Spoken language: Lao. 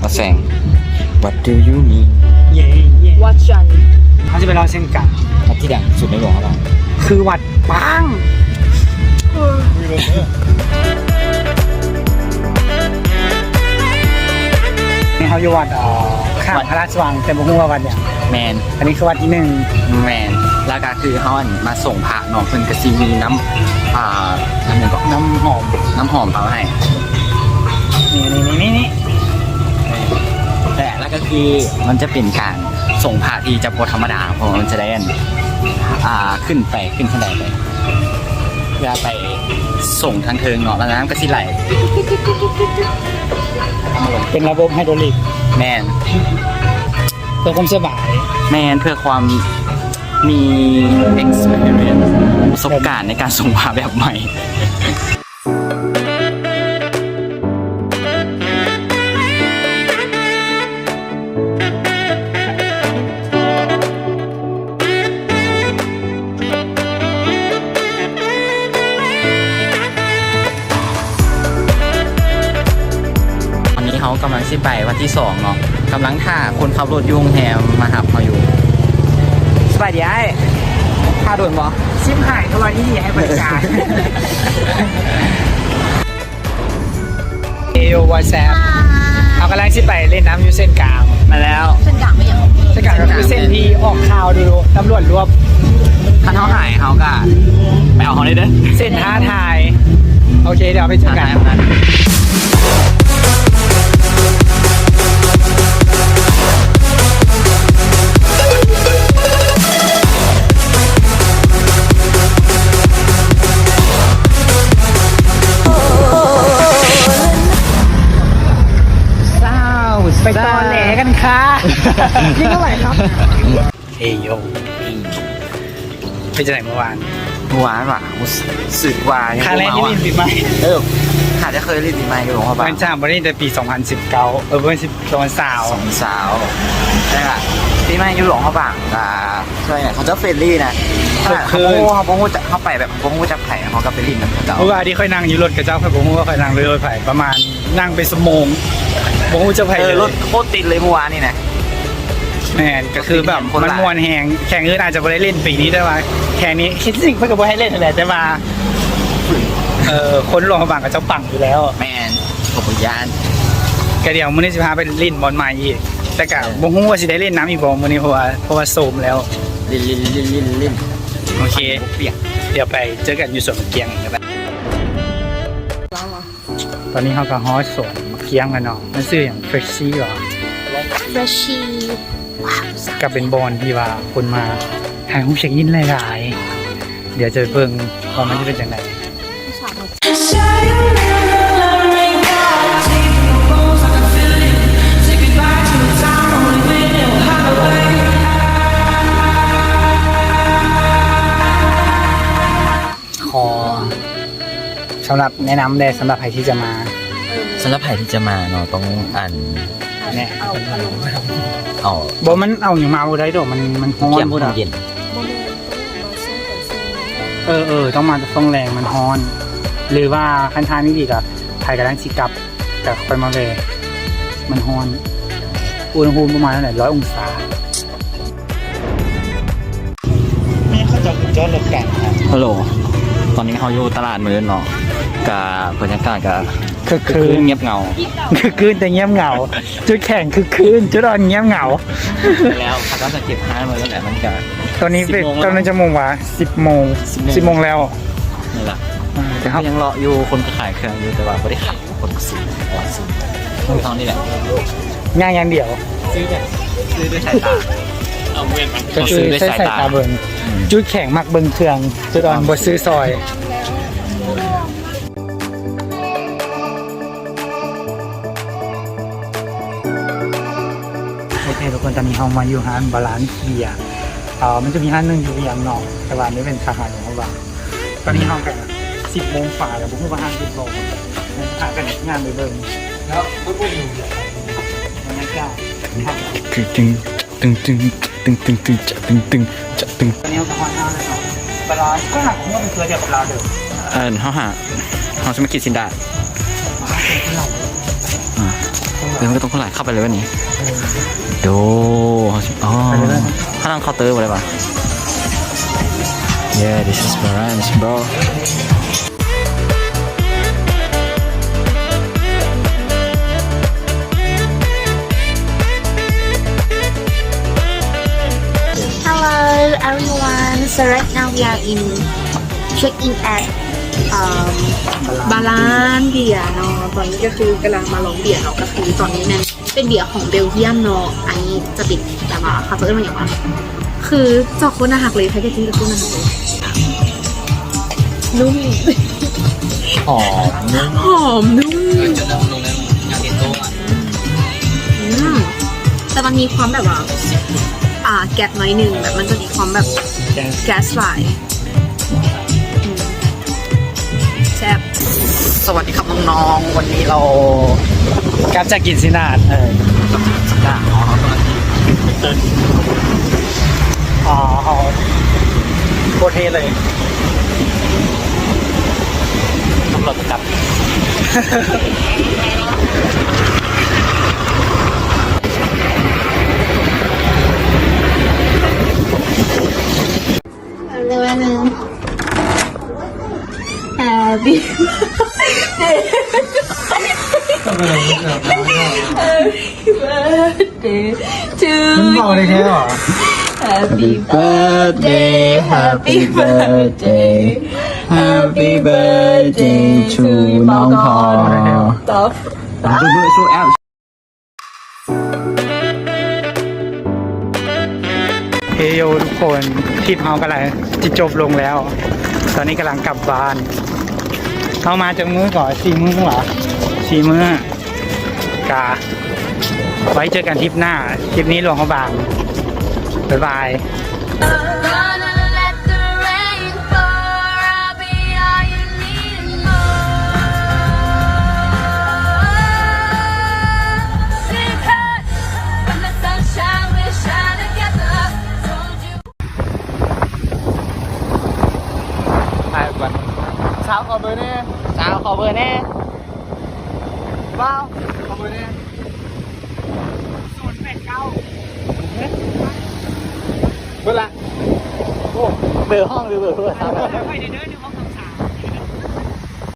ມາແຊງ What do you mean? What Johnny? ເຮົາຈະໄປເລົ່າເສັ້ນກາງ ວັດທີ່ດັງທີ່ສຸດໃນຫຼວງພະບາງ ຄືວັດປາງ. ນີ້ເຮົາຢູ່ວັດ ເອີ ຂ້າງພະລາຊະວັງ ແຕ່ບໍ່ຮູ້ວ່າວັດຫຍັງ. ແມ່ນ. ອັນນີ້ຄືວັດທີໜຶ່ງ. ແມ່ນ. ແລ້ວກະຄືເຮົາ ອັນ ມາສົງພະເນາະ ເພິ່ນກະຊິມີນ້ຳ ອ່າ ນ້ຳຫຍັງເກາະ ນ້ຳຫອມ ນ້ຳຫອມເອົາໃຫ້. ນີ້ ນີ້ ນີ້ ນີ້ ແຕ່ ແລ້ວກະຄືມັນຈະເປັນການສົງພະທີ່ຈະບໍ່ທຳມະດາ ເພາະວ່າມັນຈະໄດ້ ອັນ ອ່າ ຂຶ້ນໄປ ຂຶ້ນຂັ້ນໄດໄປ ເພື່ອໄປສົງທາງເທິງເນາະ ແລ້ວນ້ຳກະຊິໄຫຼ ເປັນລະບົບໄຮໂດຣລິກ. ແມ່ນ. ເພື່ອຄວາມສະບາຍ. ແມ່ນ ເພື່ອຄວາມມີ experience ປະສົບການໃນການສົງພະແບບໃໝ່. ຕອນນີ້ເຮົາກຳລັງຊິໄປວັດທີສອງເນາະ ກຳລັງຖ້າຄົນຂັບລົດຢູ່ໂຮງແຮມມາຮັບເຮົາຢູ່. ສະບາຍດີອ້າຍ ຖ້າດົນບໍ່? ຊິບຫາຍເທົ່ານີ້ໃຫ້ບໍລິການ. Hey yo, what's up? ເຮົາກຳລັງຊິໄປຫຼິ້ນນ້ຳຢູ່ເສັ້ນກາງ. ມາແລ້ວ. ເສັ້ນກາງເປັນຫຍັງ? ເສັ້ນກາງກະຄືເສັ້ນທີ່ອອກຂ່າວດູຕຳຫຼວດລວບ. ຄັນເຮົາຫາຍເຮົາກະໄປເອົາເຮົາໄດ້ເດີ. ເສັ້ນທ້າທາຍ. ໂອເຄ ດຽວໄປເຈີກັນ. ໄປຕໍ່ແຫຼກັນຄ່າ. ເປັນຈັ່ງໃດເມື່ອວານ? ເມື່ອວານຫວາ ຮູ້ສຶກວ່າຍັງບໍ່ເມົາ. ເອີ ຫາແຕ່ເຄີຍຫຼິ້ນປີໃໝ່ຢູ່ຫຼວງພະບາງ. ແມ່ນຈ້າ ບໍ່ໄດ້ຕັ້ງແຕ່ປີສອງພັນສິບເກົ້າ ເອີ ບໍ່ແມ່ນ ສອງພັນຊາວ ສອງພັນຊາວ. ແຕ່ວ່າປີໃໝ່ຢູ່ຫຼວງພະບາງກະ ເຂົາເຈົ້າເຟຣນລີນະ. ເຮົາບໍ່ຮູ້ ເຮົາບໍ່ຮູ້ຈັກ ເຮົາໄປແບບບໍ່ຮູ້ຈັກໃຜ ເຮົາກະໄປຫຼິ້ນນຳເຂົາເຈົ້າ. ເມື່ອວານນີ້ຂ້ອຍນັ່ງຢູ່ລົດເຂົາເຈົ້າ ຂ້ອຍບໍ່ຮູ້ວ່າຂ້ອຍນັ່ງເລື່ອງລົດໃຜ ປະມານນັ່ງໄປຊົ່ວໂມງ ບໍ່ຮູ້ຈັກໃຜເລີຍ. ລົດໂຄດຕິດເລີຍເມື່ອວານນີ້ນະ. ແມ່ນ ກະຄືແບບມັນມ່ວນແຮງ. ແຂ່ງອື່ນອາດຈະບໍ່ໄດ້ຫຼິ້ນປີນີ້ ແຕ່ວ່າແຂ່ງນີ້ ທີ່ຈິງເພິ່ນກະບໍ່ໃຫ້ຫຼິ້ນຫັ້ນແຫຼະ ແຕ່ວ່າ ເອີ ຄົນຫຼວງພະບາງເຂົາເຈົ້າປັງຢູ່ແລ້ວ. ແມ່ນ ເຂົາບໍ່ຢ້ານ. ກະດຽວມື້ນີ້ຊິພາໄປຫຼິ້ນບ່ອນໃໝ່ອີກ ແຕ່ກະ ເອີ ບໍ່ຮູ້ວ່າຊິໄດ້ຫຼິ້ນນຳອີກບໍ່ມື້ນີ້ ເພາະວ່າ ເພາະວ່າໂຊມແລ້ວ. ຫຼິ້ນ ຫຼິ້ນ ຫຼິ້ນ ຫຼິ້ນ ຫຼິ້ນ. ໂອເຄ ດຽວໄປເຈີກັນຢູ່ສວນໝາກກ້ຽງ. ຕອນນີ້ເຮົາກະຮອດສວນໝາກກ້ຽງແລ້ວເນາະ. ມັນຊື່ຫຍັງ? ເຟຣຊຊີຫວາ? ເຟຣຊຊີ ກະເປັນບ່ອນທີ່ວ່າຄົນມາຖ່າຍຮູບເຊັກອິນຫຼາຍໆ. ດຽວຈະໄປເບິ່ງວ່າມັນຈະເປັນຈັ່ງໃດ. ຂໍ ສຳລັບແນະນຳແດ່ ສຳລັບໃຜທີ່ຈະມາ. ເອີ ສຳລັບໃຜທີ່ຈະມາເນາະ ຕ້ອງອັນ ແນະ ເອົາ ເອົາ ບໍ່ ມັນເອົາຫຍັງມາບໍ່ໄດ້ດອກ ມັນ ມັນຮ້ອນພຸ້ນນະ. ເຢັນ ບໍ່ແມ່ນ ຕ້ອງມາຊ່ວງແລງ ເອີ ເອີ ຕ້ອງມາຊ່ວງແລງ ມັນຮ້ອນ. ຫຼືວ່າຄັນທາງນີ້ດີກະ ໃຜກຳລັງຊິກັບ ກະຄ່ອຍມາແວ່ ມັນຮ້ອນ. ອຸນຫະພູມປະມານເທົ່າໃດ? ຮ້ອຍອົງສາ. ຮາໂຫຼ ຕອນນີ້ເຮົາຢູ່ຕະຫຼາດມື້ນເນາະ ກະບັນຍາກາດກະຄຶກຄື້ນງຽບເຫງົາ. ຄຶກຄື້ນແຕ່ງຽບເຫງົາ. ຈຸດແຂງຄຶກຄື້ນ ຈຸດອ່ອນງຽບເຫງົາ. ແລ້ວເຂົາເຈົ້າຈະເກັບຮ້ານມື້ນແຫຼະ ມັນກະ ຕອນນີ້ເປັນ ຕອນນີ້ຈັກໂມງຫວາ? ສິບໂມງ ສິບໂມງແລ້ວ. ນີ້ລະ ເອີ ແຕ່ເຮົາຍັງເລາະຢູ່ ຄົນກະຂາຍເຄື່ອງຢູ່ ແຕ່ວ່າບໍ່ໄດ້ຂາຍ. ຄົນຊື້ ເອົາຊື້ເທົ່ານີ້ແຫຼະ ຍ່າງຢ່າງດຽວ. ຊື້ແບບ ຊື້ດ້ວຍສາຍຕາ ເອົາແມ່ນ ກະຄືໃຊ້ສາຍຕາເບິ່ງ. ອືມ ຈຸດແຂງມັກເບິ່ງເຄື່ອງ ຈຸດອ່ອນບໍ່ຊື້ຊອຍ. ໂອເຄທຸກຄົນ ຕອນນີ້ເຮົາມາຢູ່ຮ້ານບາລານເບຍ. ເອີ ມັນຈະມີຮ້ານໜຶ່ງຢູ່ວຽງເນາະ ແຕ່ວ່າອັນນີ້ເປັນສາຂາຫຼວງພະບາງ. ຕອນນີ້ເຮົາກະສິບໂມງປາຍແລ້ວ ບໍ່ຮູ້ວ່າຮ້ານປິດບໍ່. ພາກັນຍ່າງໄປເບິ່ງ ແລ້ວເບິ່ງຢູ່ບັນຍາກາດ ຕຶງ ຕຶງ ຕຶງ ຈະ ຕຶງ ຕຶງ ຈະ ຕຶງ ຕຶງ. ຕອນນີ້ເຮົາກະຮອດຮ້ານແລ້ວເນາະ ແຕ່ວ່າເຮົາຫາ ເຮົາເປັນເທື່ອດຽວກັບລາວເດີ. ເອີ ເຮົາຫາ ເຮົາຊິມາກິນຊີ້ນດາດ. ອ່າ ແລ້ວມັນກະຕ້ອງຫຼາຍ ເຂົ້າໄປເລີຍນີ້ ໂດ ອໍ ຂ້າງຫຼັງເຄົາເຕີບໍ່ໄດ້ປະ? Yeah, this is Valence, bro. Hello everyone, so right now we are in check in at um Balandia ເນາະ. ຕອນນີ້ກໍຄືກຳລັງມາລອງເບຍເນາະ, ກໍຄືຕອນນີ້ແມ່ນເປັນເບຍຂອງເບວຢ້ຽມເນາະ. ອັນນີ້ຈະເປັນແບບວ່າ ເຂົາເອີ້ນວ່າຫຍັງວະ? ຄືຈອກໂຄດໜ້າຮັກເລີຍ, ແພັກເກດຈິ້ງຈະໂຄດໜ້າຮັກເລີຍ. ນຸ້ມ ຫອມນຸ້ມ ຫອມນຸ້ມ. ອືມ ແຕ່ມັນມີຄວາມແບບວ່າ ອ່າ ແກັສໜ້ອຍໜຶ່ງ, ແບບມັນຈະມີຄວາມແບບ ແກັສ ແກັສຫຼາຍ. ອືມ ແຊບ. ສະຫວັດດີຄັບນ້ອງໆ ວັນນີ້ເຮົາກັບຈາກກິນຊີ້ນາດ ເອີ ກັບຈາກກິນຊີ້ນາດເນາະ ເຮົາກຳລັງຊິໄປເຕີນ ອໍ ເຮົາໂຄດເທ່ເລີຍ ຕຳຫຼວດບໍ່ຈັບ. Happy birthday. Happy birthday to you. ເວົ້າໄດ້ແທ້ຫວາ? Happy birthday, happy birthday, happy birthday to ນ້ອງພໍ່. ເຮໂຢ ທຸກຄົນ ທຣິບເຮົາກຳລັງຊິຈົບລົງແລ້ວ. ຕອນນີ້ກຳລັງກັບບ້ານ. ເຮົາມາຈັກມື້ເກາະ? ສີ່ມື້ຫວາ? ສີ່ມື້. ກະໄວ້ເຈີກັນທຣິບໜ້າ. ທຣິບນີ້ຫຼວງພະບາງ. ບາຍບາຍ. Hi everyone. ສາວຂໍເບີແດ່. ສາວຂໍເບີແດ່. ບ່າວຂໍເບີແດ່. ສູນແປດເກົ້າ. ເບີລະ. ໂອ້ ເບີຫ້ອງຫຼືເບີໂທລະສັບ?